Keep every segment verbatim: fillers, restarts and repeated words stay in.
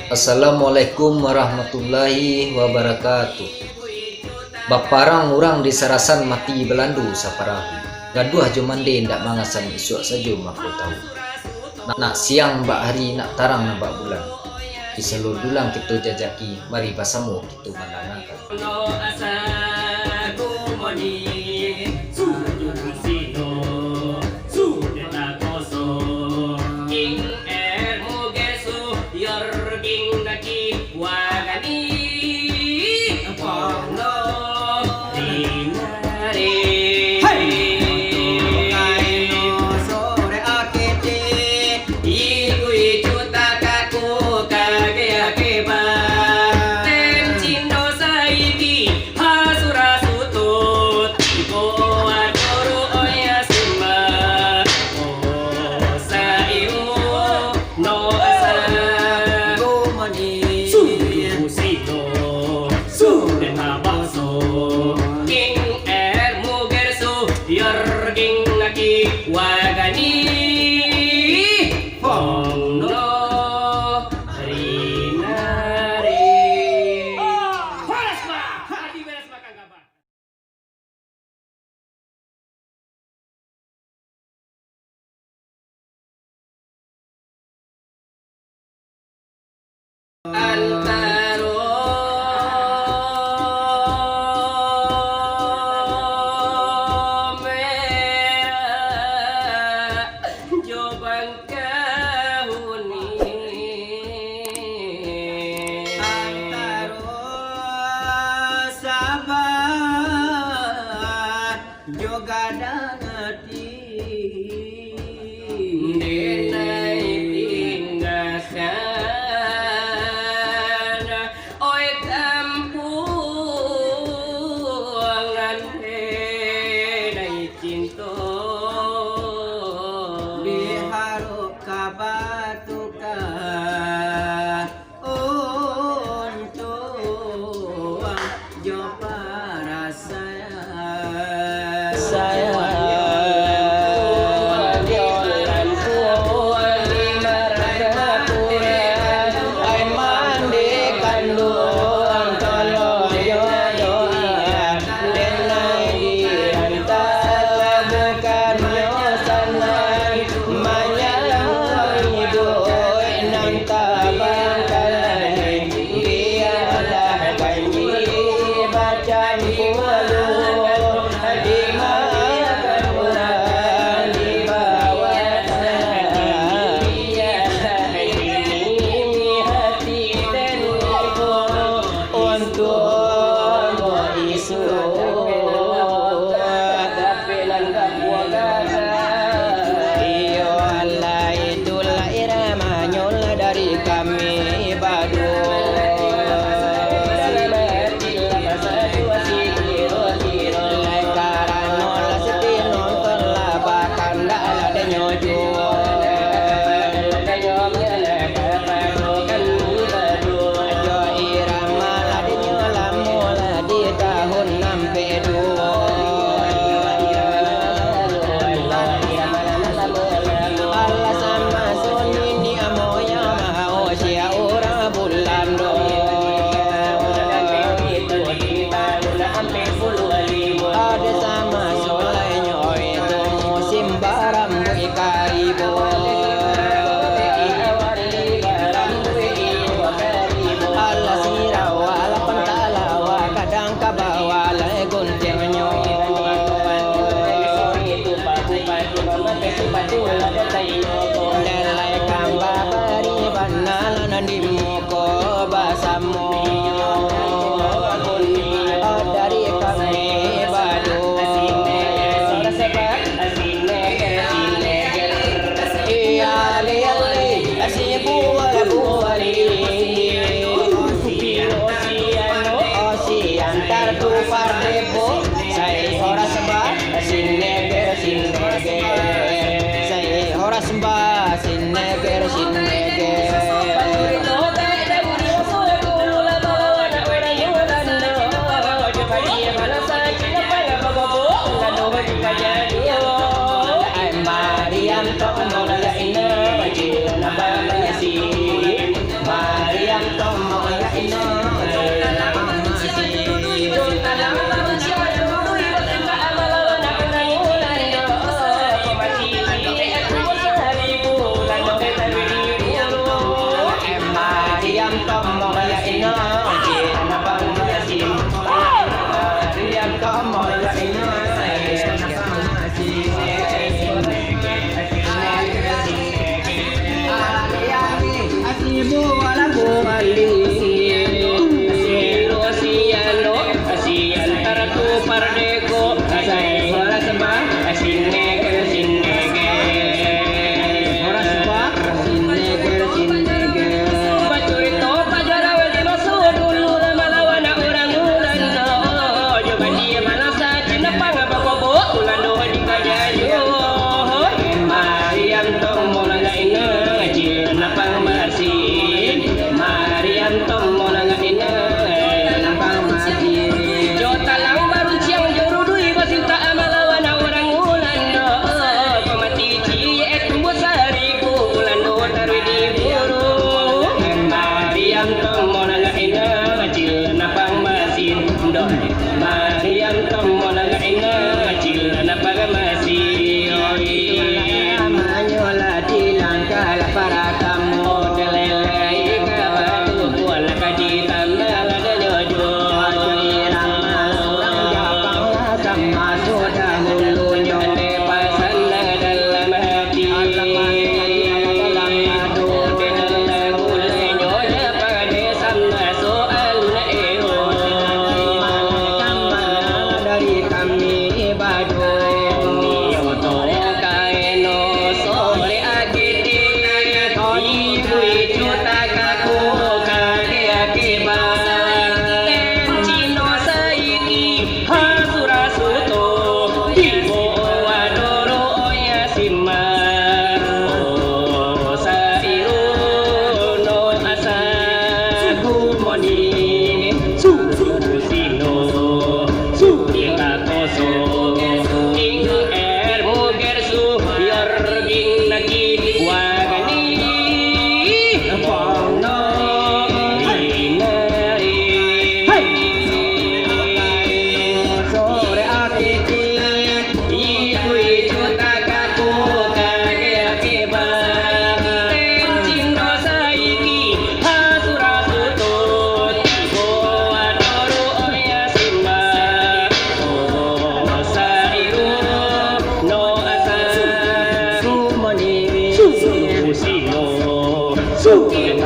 Assalamualaikum warahmatullahi wabarakatuh. Baparang urang di Sarasan, mati Balando saparahu. Gaduah jo Mande indak mangasan, isuak sajo mako tahu. Nak, nak siang bak hari, nak tarang nan bak bulan. Di Salo Dulang kito jajaki, mari basamo kito mandangakan. Antaro meak jo bangkahuni. Antaro sabar jo gadang ati. Denai tinggakan, oi kampuang nan denai cinto. Diharap ka batuka untuang jo parasaian. Manyalang iduik nan tabangkalai, bialah panji bacampua, dimakan urang di bawah tanah. Bialah ini hati tenang untuak ambo isuak. Iyo, alah itulah iramanyo lah dari kami baduo. Karano lah siti nonton lah bakandak lah denyo juo. Jo irama lah dinyo lamo lah di tahun ampek duo. Alah sama sunyi ni amoyo mao sia urang Bulando. Ado sama sulainyo itu musim barambuik karibo. Alah sirawa, alah pantalawa, kadang ka bawah lai guntingnyo. Jalai kamba bari bana lah nan di muko basamo. Dari kami baduo. Iya, ale, ale, si bual, bual, si antar tu pardebo, sai horas ba, sineger, sineger, sai horas ba, sineger, sineger. Ai Mariam tok mola ina, bajina bala si.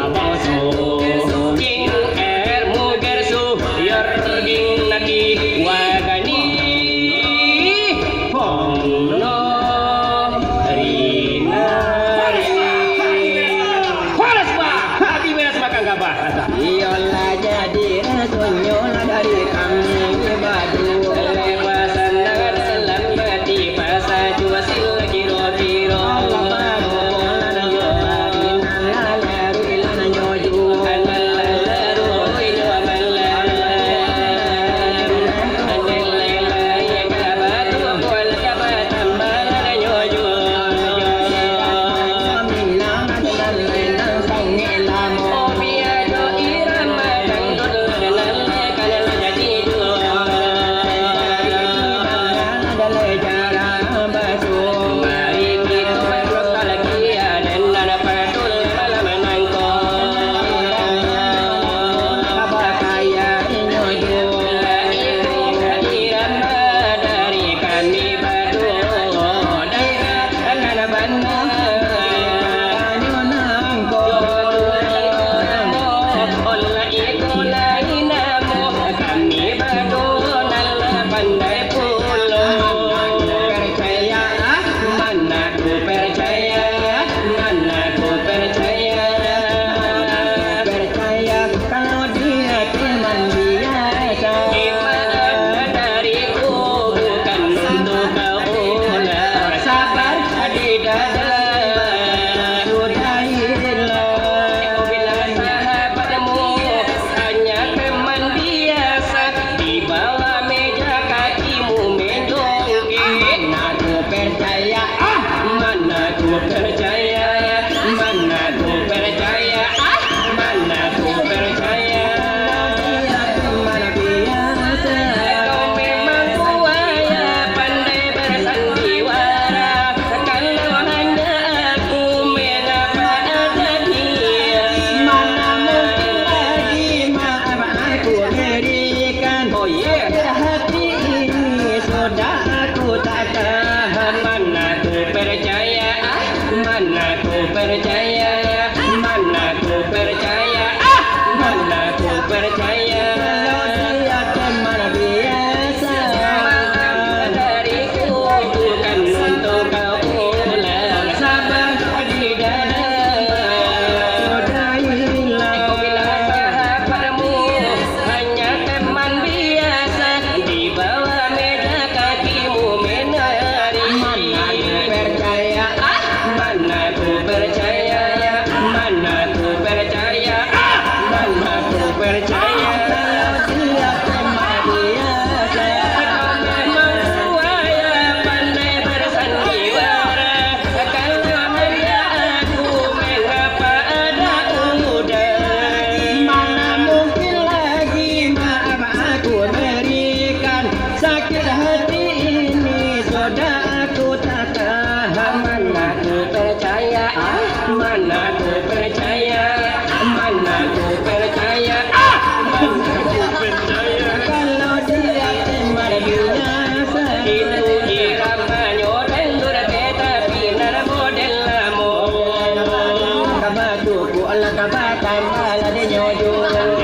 Abang Su, King Ermu Gersu, Yor Ging Naki Wagani, Hong No Rina. Horas, Bah! Abi Meras Makang Gabah. Iyolah jadi rasonyo lah dari kami baduo. Lepasan dalam bati pasa jua sila kiro-kiro. Percaya, ah, mana ku percaya, mana ku percaya, percaya kalau dia teman biasa. Iman dariku bukan untuk kau pulang. Sabar di dada, sudah hilang. Kau bilang sahabatmu hanya teman biasa, di bawah meja kakimu menjongkit. Mana ku percaya, ah, mana ku percaya, mana ku percaya, ah, mana ku percaya. Kau memang buaya pandai bersandiwara, kalau hanya aku, mengapa ada dia? Mana mungkin lagi maaf aku berikan. Oh, yeah. Sakit hati ini sudah aku tak tahan. Mana ku percaya, ah, mana ku percaya, mana ku percaya, ah, mana ku percaya. Kalau dia teman biasa. Dariku bukan untuk kau pulang. Sabar di dada. Sudah hilang. Kau bilang sahabatmu hanya teman biasa, di bawah meja kakimu menari. Mana ku percaya, ah, mana ku percaya, mana ku percaya, ah, mana ku percaya. Kalau dia teman biasa. Kau memang buaya pandai bersandiwara. Kalau hanya aku, mengapa ada udah? Mana mungkin lagi maaf aku berikan. Sakit hati ini sudah aku tak tahan. Mana ku percaya, ah, mana ku percaya, mana ku percaya, ah, mana ku percaya. Kalau dia teman biasa. Itu iramanyo dangdut tetapi nan model lamo. Kabatu ku alah kabatan alah dinyo juo.